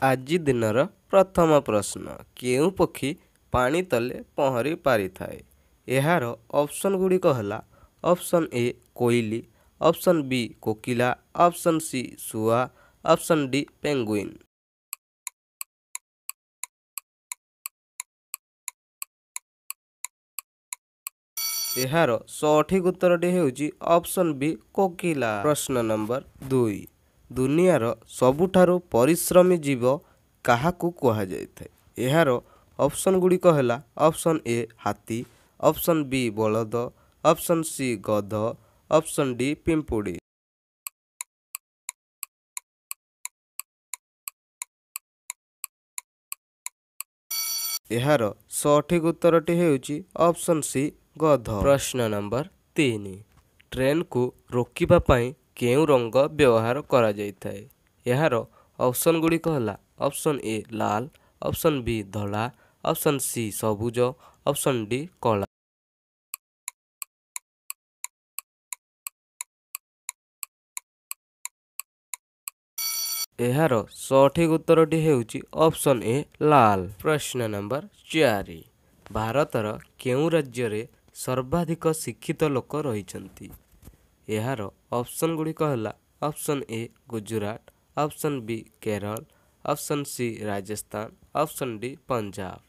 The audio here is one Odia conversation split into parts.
ଆଜି ଦିନର ପ୍ରଥମ ପ୍ରଶ୍ନ, କେଉଁ ପକ୍ଷୀ ପାଣି ତଲେ ପହଁରି ପାରିଥାଏ? ଏହାର ଅପସନ୍ ଗୁଡ଼ିକ ହେଲା ଅପସନ୍ ଏ କୋଇଲି, ଅପସନ୍ ବି କୋକିଲା, ଅପସନ୍ ସି ଶୁଆ, ଅପସନ୍ ଡି ପେଙ୍ଗୁଇନ୍। ଏହାର ସଠିକ୍ ଉତ୍ତରଟି ହେଉଛି ଅପସନ୍ ବି କୋକିଲା। ପ୍ରଶ୍ନ ନମ୍ବର 2, ଦୁନିଆର ସବୁଠାରୁ ପରିଶ୍ରମୀ ଜୀବ କାହାକୁ କୁହାଯାଇଥାଏ? ଏହାର ଅପସନ୍ ଗୁଡ଼ିକ ହେଲା ଅପସନ୍ ଏ ହାତୀ, ଅପସନ୍ ବି ବଳଦ, ଅପସନ୍ ସି ଗଧ, ଅପସନ୍ ଡି ପିମ୍ପୁଡ଼ି। ଏହାର ସଠିକ୍ ଉତ୍ତରଟି ହେଉଛି ଅପସନ୍ ସି ଗଧ। ପ୍ରଶ୍ନ ନମ୍ବର 3, ଟ୍ରେନ୍କୁ ରୋକିବା ପାଇଁ କେଉଁ ରଙ୍ଗ ବ୍ୟବହାର କରାଯାଇଥାଏ? ଏହାର ଅପସନ୍ ଗୁଡ଼ିକ ହେଲା option A Lal, option B ଧଳା, ଅପସନ୍ ସି ସବୁଜ, ଅପସନ୍ ଡି କଳା। ଏହାର ସଠିକ୍ ଉତ୍ତରଟି ହେଉଛି ଅପସନ୍ ଏ ଲାଲ। ପ୍ରଶ୍ନ ନମ୍ବର 4, ଭାରତର କେଉଁ ରାଜ୍ୟରେ ସର୍ବାଧିକ ଶିକ୍ଷିତ ଲୋକ ରହିଛନ୍ତି? ଏହାର ଅପସନ୍ ଗୁଡ଼ିକ ହେଲା option A Gujarat, option B Kerala, option C Rajasthan, option D Punjab.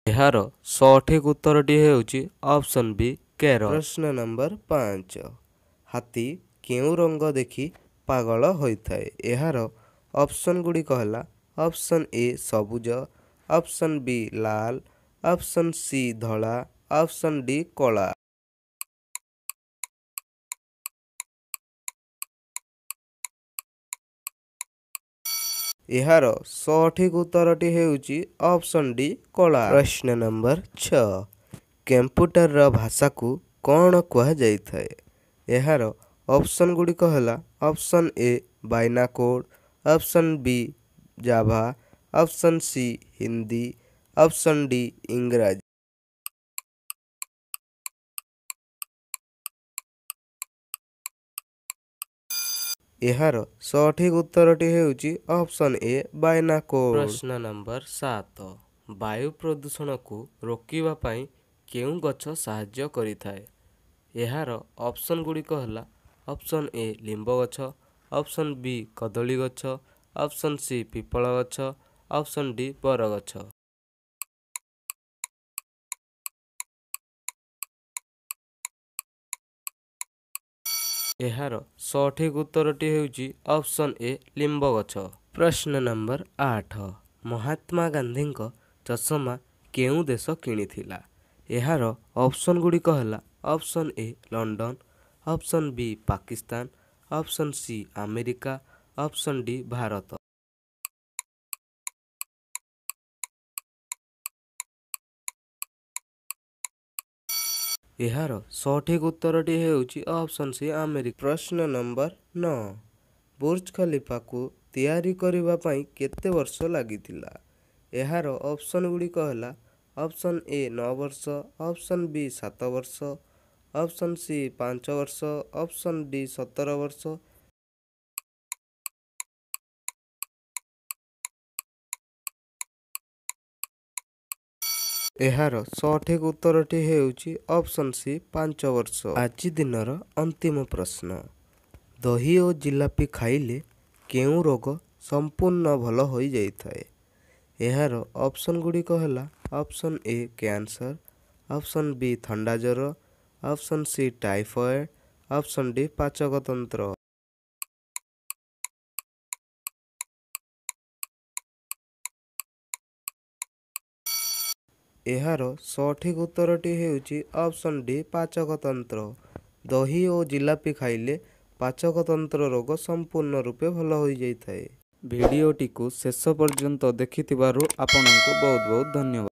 ଏହାର ସଠିକ୍ ଉତ୍ତରଟି ହେଉଛି ଅପସନ୍ ବି କେରଳ। ପ୍ରଶ୍ନ ନମ୍ବର 5, ହାତୀ କେଉଁ ରଙ୍ଗ ଦେଖି ପାଗଳ ହୋଇଥାଏ? ଏହାର ଅପସନ୍ ଗୁଡ଼ିକ ହେଲା ଅପସନ୍ ଏ ସବୁଜ, ଅପସନ୍ ବି ଲାଲ, ଅପସନ୍ ସି ଧଳା, ଅପସନ୍ ଡି କଳା। ଏହାର ସଠିକ୍ ଉତ୍ତରଟି ହେଉଛି ଅପସନ୍ ଡି କଳା। ପ୍ରଶ୍ନ ନମ୍ବର 6, କମ୍ପ୍ୟୁଟରର ଭାଷାକୁ କ'ଣ କୁହାଯାଇଥାଏ? ଏହାର ଅପସନ୍ ଗୁଡ଼ିକ ହେଲା option A binary code, option B Java, option C Hindi, option D ଇଂରାଜୀ। ଏହାର ସଠିକ୍ ଉତ୍ତରଟି ହେଉଛି ଅପସନ୍ ଏ ବାଇନାରୀ କୋଡ୍। ପ୍ରଶ୍ନ ନମ୍ବର 7, ବାୟୁ ପ୍ରଦୂଷଣକୁ ରୋକିବା ପାଇଁ କେଉଁ ଗଛ ସାହାଯ୍ୟ କରିଥାଏ? ଏହାର ଅପସନ୍ ଗୁଡ଼ିକ ହେଲା ଅପସନ୍ ଏ ଲିମ୍ବ ଗଛ, ଅପସନ୍ ବି କଦଳୀ ଗଛ, ଅପସନ୍ ସି ପିପଳ ଗଛ, ଅପସନ୍ ଡି ବରଗଛ। ଏହାର ସଠିକ୍ ଉତ୍ତରଟି ହେଉଛି ଅପସନ୍ ଏ ଲିମ୍ବ ଗଛ। ପ୍ରଶ୍ନ ନମ୍ବର 8, ମହାତ୍ମା ଗାନ୍ଧୀଙ୍କ ଚଷମା କେଉଁ ଦେଶ କିଣିଥିଲା? ଏହାର ଅପସନ୍ ଗୁଡ଼ିକ ହେଲା option A London, option B Pakistan, option C America, option D Bharat. ଏହାର ସଠିକ୍ ଉତ୍ତରଟି ହେଉଛି ଅପସନ୍ ସି ଆମେରିକା। ପ୍ରଶ୍ନ ନମ୍ବର 9, ବୁର୍ଜ ଖଲିଫାକୁ ତିଆରି କରିବା ପାଇଁ କେତେ ବର୍ଷ ଲାଗିଥିଲା? ଏହାର ଅପସନ୍ ଗୁଡ଼ିକ ହେଲା ଅପସନ୍ ଏ 9 ବର୍ଷ, ଅପସନ୍ ବି 7 ବର୍ଷ, ଅପସନ୍ ସି 5 ବର୍ଷ, ଅପସନ୍ ଡି 17 ବର୍ଷ। ଏହାର ସଠିକ୍ ଉତ୍ତରଟି ହେଉଛି ଅପସନ୍ ସି 5 ବର୍ଷ। ଆଜି ଦିନର ଅନ୍ତିମ ପ୍ରଶ୍ନ, ଦହି ଓ ଜିଲାପି ଖାଇଲେ କେଉଁ ରୋଗ ସମ୍ପୂର୍ଣ୍ଣ ଭଲ ହୋଇଯାଇଥାଏ? ଏହାର ଅପସନ୍ ଗୁଡ଼ିକ ହେଲା option A cancer, option B ଥଣ୍ଡା ଜ୍ୱର, option C typhoid, option D ପାଚକ ତନ୍ତ୍ର। ଏହାର ସଠିକ୍ ଉତ୍ତରଟି ହେଉଛି ଅପସନ୍ ଡି ପାଚକ ତନ୍ତ୍ର। ଦହି ଓ ଜିଲାପି ଖାଇଲେ ପାଚକ ତନ୍ତ୍ର ରୋଗ ସମ୍ପୂର୍ଣ୍ଣ ରୂପେ ଭଲ ହୋଇଯାଇଥାଏ। ଭିଡ଼ିଓଟିକୁ ଶେଷ ପର୍ଯ୍ୟନ୍ତ ଦେଖିଥିବାରୁ ଆପଣଙ୍କୁ ବହୁତ ବହୁତ ଧନ୍ୟବାଦ।